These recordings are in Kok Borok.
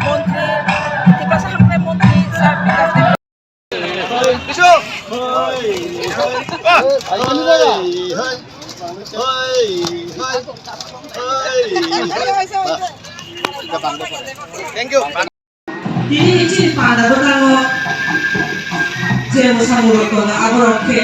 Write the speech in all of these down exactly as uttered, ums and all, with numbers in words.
Montri, Tiprasa Hamkrai Montri, Sir Bikash Debbarma. Thank you. Tini chini panda bwkhango je mwsamung rok tongo, aborok khe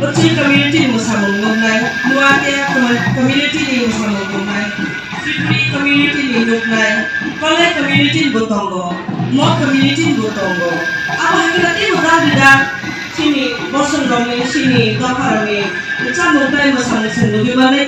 Bwchwi community ni mwsamung nuknai, Nuatia commu-, community ni mwsamung nuknai, Tripuri community ni nuknai, Kolai community ni bo tongo, Mok community ni bo tongo. Abo hai khe teibo dal bidal chini bosong rokni, chini dopha rokni chamung tei mwsamung se nugwi mani.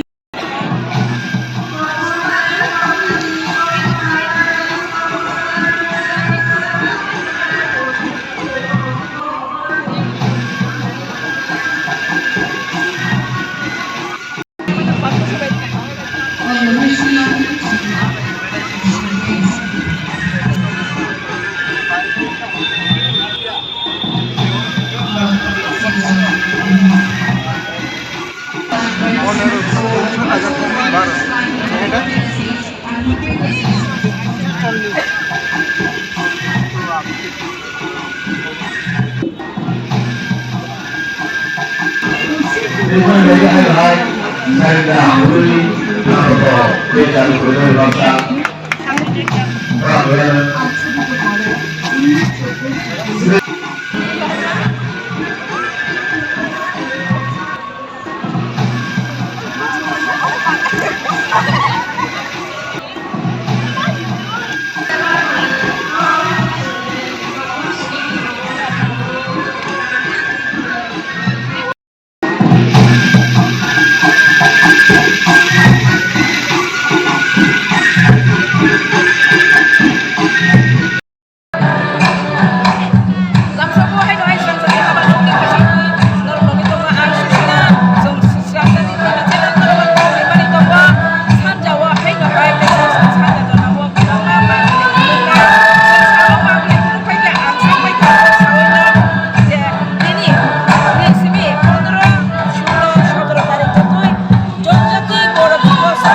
Jonjati Borok Diboso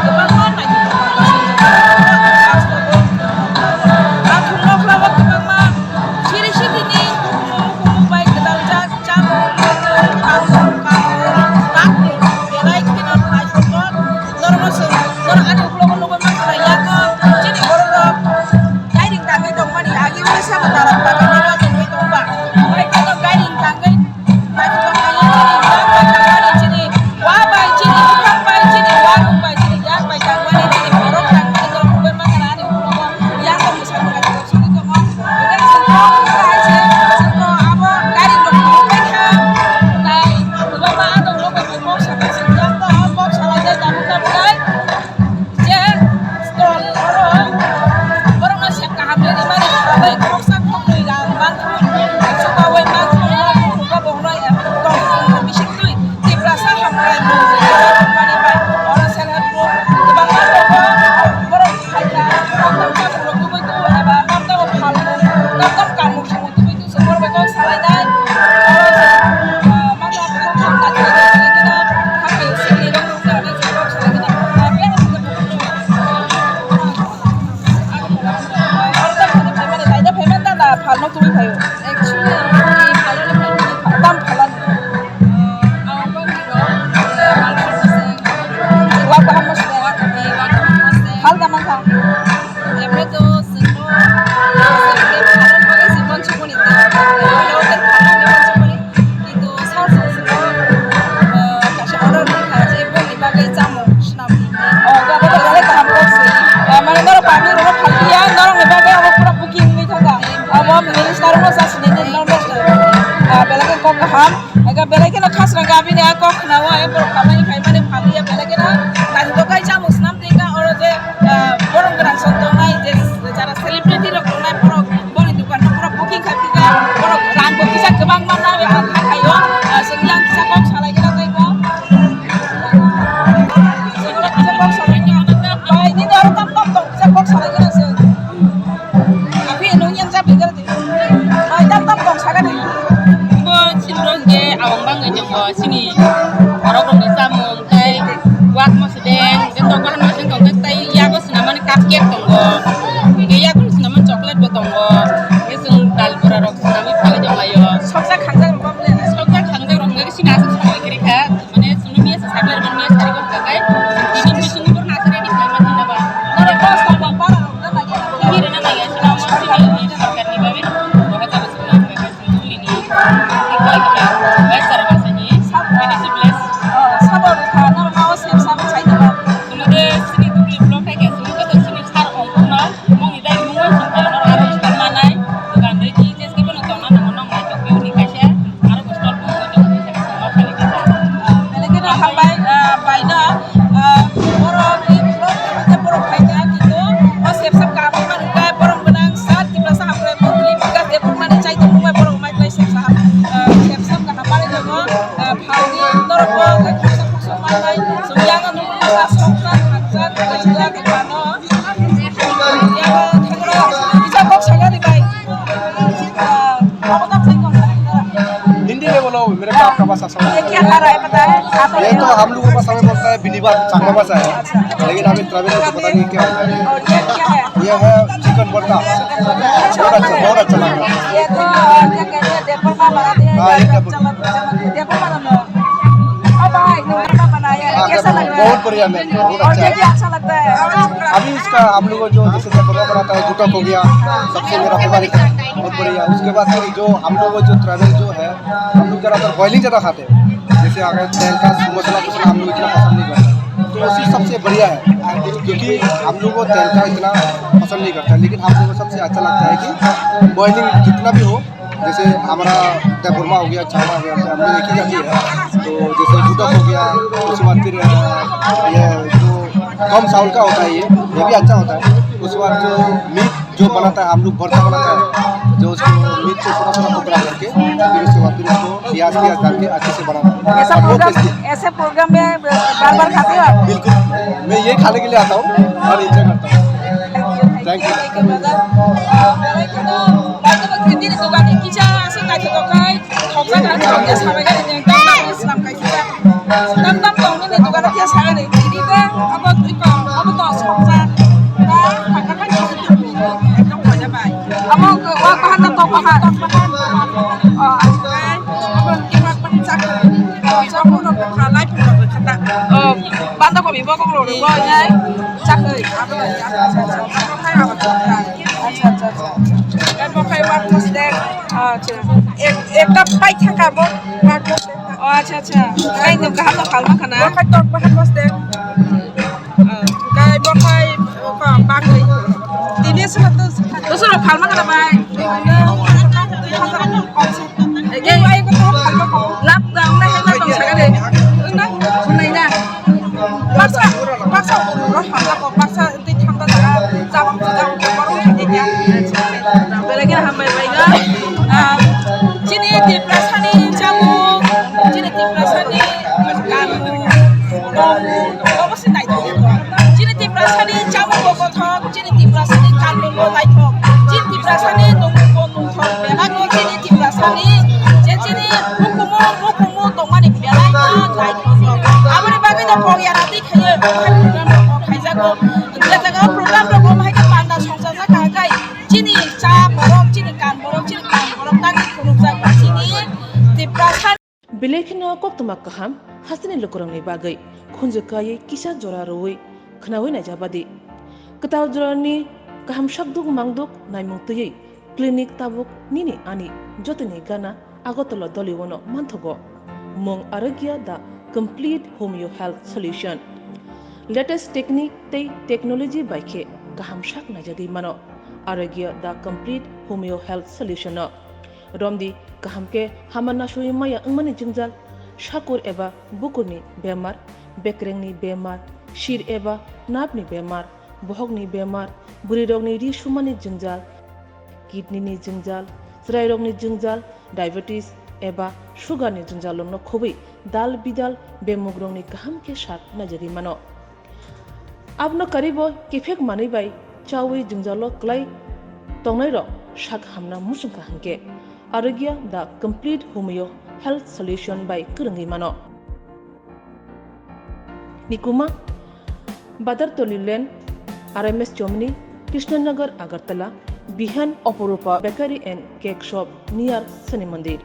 kwbangma naitugma kasungjak. Ang thungno khlao kwbangma siri sitini hukumu hukumu bai gwdaljak chamung, muchung, tamung, kamung, takni belai kheno naithokjak. Norokno chwng, norok ani uklogo nugwi mankha, yago chini bororok gairing tangwi tongmani agi uaisa bo dara bagwi tongba. Bai kheno gairing tangwi Je stol oro borokno se kaham rimani khabai khoksa khoknwi rang manthogo, chubaui manthogo, borokno tongthokma bisingtwi Tiprasa hamkrai mungwi tongmani bai oro self help group kwbangma tongo, borok phaikha, tamtamo borok tubui tubu eba tamtamo phalmung, tamtamo kanmung samung tubui tubu borok bai kok salainai. Oro je, ah, mangla borok kok salainai, haphai simi rok. Actually, ang ni phalno tubui phaio. Tam phalan. Wa kaham mo se. Phal da man kha. Emre to sengmo, sengmo phalan phalan sengmo chukuni. Phalan phalan chukuni. Kintu sal sal sal, eh, kaisa order rwkha je boni bagwi chamung swnamwi. Oh, obo to belai kaham kok se. Eh, mane norok public rokno phalpiya, norokni bagwi obo pura booking wngwi thangkha. Obo minister rokno jasni normal se. Ah, belai khe kok kaham. Ega belai kheno khasra gabini a kok khnawo, eh, borok phalmani phaimani phalpiya, belai kheno naithotok khai chamung swnam tingkha oro je, eh, borok gwnang song tongnai je jara celebrity rok tongnai borok. Boni dukan no pura booking khai pika, borok Chini borok rokni chamung tei wak mosodeng, tei tok bahan mosodeng tong, tei yago swnamani cupcake tongo, tei yago swnamani chocolate bo tongo, tei chwng dal bora rok swnamwi phalwi tonglaio. Sokjak khangjak rok bam le. Sokjak khangjak rok wngkha chini aswk swnamwi kwrwi kha, mane chwngno miya se saklai rwmani miya sari kok jagai, tini bisingo borno aswk ready khlaima tongma ba. Norok boss rok bang para rok na lagi. Ini rena lagi aswk na mo sini ini sorkarni babe, bo hajar aswk na. Belekeno hambai, ah, baino, ah, oro ni vlog tei borok phaikha, kintu o sepsap kaham wngmani hwnkhe borok gwnang sa Tiprasa hamkrai mantri Bikas Debbarmani chaitong wngbai borok mai klai sepsa ham, ah, sepsap kaham manwi tongo, ah, phalni norokbo khaksa khuksa manbai chwng yang nukgo soksa khaksa khaksa tei phano. Kisa kok saga di bai. Hindi में बोलो, मेरे को आपका भाषा समझ ये क्या आ रहा है, पता है? आप ये तो हम लोगों का भाषा में बोलता है बिलीवर, चाकमा भाषा है। लेकिन अभी ट्रैवल में पता नहीं क्या होता है। और ये क्या है? ये है चिकन भरता। बहुत अच्छा, बहुत अच्छा लग रहा है। ये तो, क्या कहते हैं, देवपरवा बना दिया है, हाँ, ये एकदम। चमक, चमक, देवपरवा बना। ओ भाई, तुमने क्या बनाया है? हाँ, कैसा लग रहा है? बहुत बढ़िया मैम, बहुत और अच्छा क्या है। क्या अच्छा लगता है? अभी इसका हम लोग को जो जैसे चकमा बनाता है, गुटक हो गया, सबसे मेरा फेवरेट है, बहुत बढ़िया। उसके बाद फिर जो हम लोग को जो ट्रैवल जो है, हम लोग ज़्यादातर बॉइलिंग ज़्यादा खाते हैं। जैसे अगर तेल का मसाला वसाला हम लोग इतना पसंद नहीं करते, तो उसी सबसे बढ़िया है, क्योंकि हम लोग को तेल का इतना पसंद नहीं करता, लेकिन हम लोग को सबसे अच्छा लगता है कि बॉइलिंग जितना भी हो, जैसे हमारा देवबर्मा हो गया, चाकमा हो गया, हम लोग एक ही जाति है। तो जैसे गुटक हो गया, उसके बाद फिर, अ, ये जो कम चावल का होता है, ये, ये भी अच्छा होता है। उसके बाद जो मीट जो बनाता है, हम लोग भरता बनाता है, जो उसको मीट को थोड़ा थोड़ा टुकड़ा करके, फिर उसके बाद फिर उसको प्याज, प्याज डाल के अच्छे से बनाता है। ऐसा और वो प्रोग्राम, tasty। ऐसे प्रोग्राम में बार बार खाते हो आप? बिल्कुल, मैं ये खाने के लिए आता हूँ और एंजॉय करता हूँ। Thank you, thank you। Thank you, brother। Ah, belai kheno baithang khe nini dogan ni kisa aswk naithotok khai, thokjak ang thokjak sabai gani neng dam dam ni swnam kaisa. Dam dam tong nini dogan khe sabai ni tini de abo twi kong abo to sokjak. Ba phaka khai ekdom khoja bai. Abo wak bahan na tok bahan? Tok bahan. Oh, abo khe wak bahan chak. Oh, chak bahan rok kha, lai phung rok kha ta. Oh, banda kobi bokong rok bo nai. Chakwi, abo bai, abo bai, abo bai, abo bai. Acha, acha, acha. Abo khai wak mosdek. Acha. Ek, ekta pai thaka bo, wak mosdek. Oh, acha, acha. Khai no kaham no phalma khana. Bo khai tok bahar mosdek. Kai bo khai, ko, bagwi. Tini sura tu, tu sura phalma khana bai. Lap dang na hema tong sakani. Wngna, wngnai na. Baksa, baksa uru ro hamjak ko, baksa twi thamda jaga, jabang jabang ko, borok thangya. Belai khe hambai bai no. Ah, chini Tiprasani chamung, chini Tiprasani kanmung, obo se naithok. Chini Tiprasani chamung bo kothok, chini Tiprasani kanmung bo naithok, chini Tiprasani nungmung bo nungthok, bebak no chini Tiprasani je chini hukumu, hukumu tongmani belai no naithok. Aboni bagwi no kok yara twi khaiyo, khaijago. Je jaga program rok omo hai khe panda songchajak kha khe chini cha borok, chini kan borok, chini kan borok tangwi phunukjak chini Tiprasa. Belai kheno koktwma kaham hasteni lukurokni bagwi khunju kaiwi kisa jora rwui khwnaui naijabadi. Kwtal jorani kaham sakduk mangduk naimung twiwi clinic tabuk nini ani jotoni gana Agartala Doliwono manthogo. Mung Arogya the complete homeo health solution. Latest technique tei technology bai khe kaham sak naijagwi mano Arogya the complete homeo health solution no. Romdi kaham khe hama nasui maya wngmani jwngjal, sakur eba bukurni bemar, bekrengni bemar, sir eba nerve ni bemar, bohokni bemar, bwrwirokni ri sumani jwngjal, kidney ni jwngjal, chwrairokni jwngjal, diabetes eba sugar ni jwngjal rokno khobwi dal bidal bemugrokni kaham khe sak naijagwi mano. Abono karwibo kiphek manwi bai chaui jwngjalo kwlai tongnairok sak hamna muchungkha hinkhe Arogya the complete homeo health solution bai kwrwngwi mano. Nikuma, Badartoli Lane, R M S Chomni, Krishnanagar, Agartala, Bihan Oporupa Bakery and Cake Shop near Shani Mandir.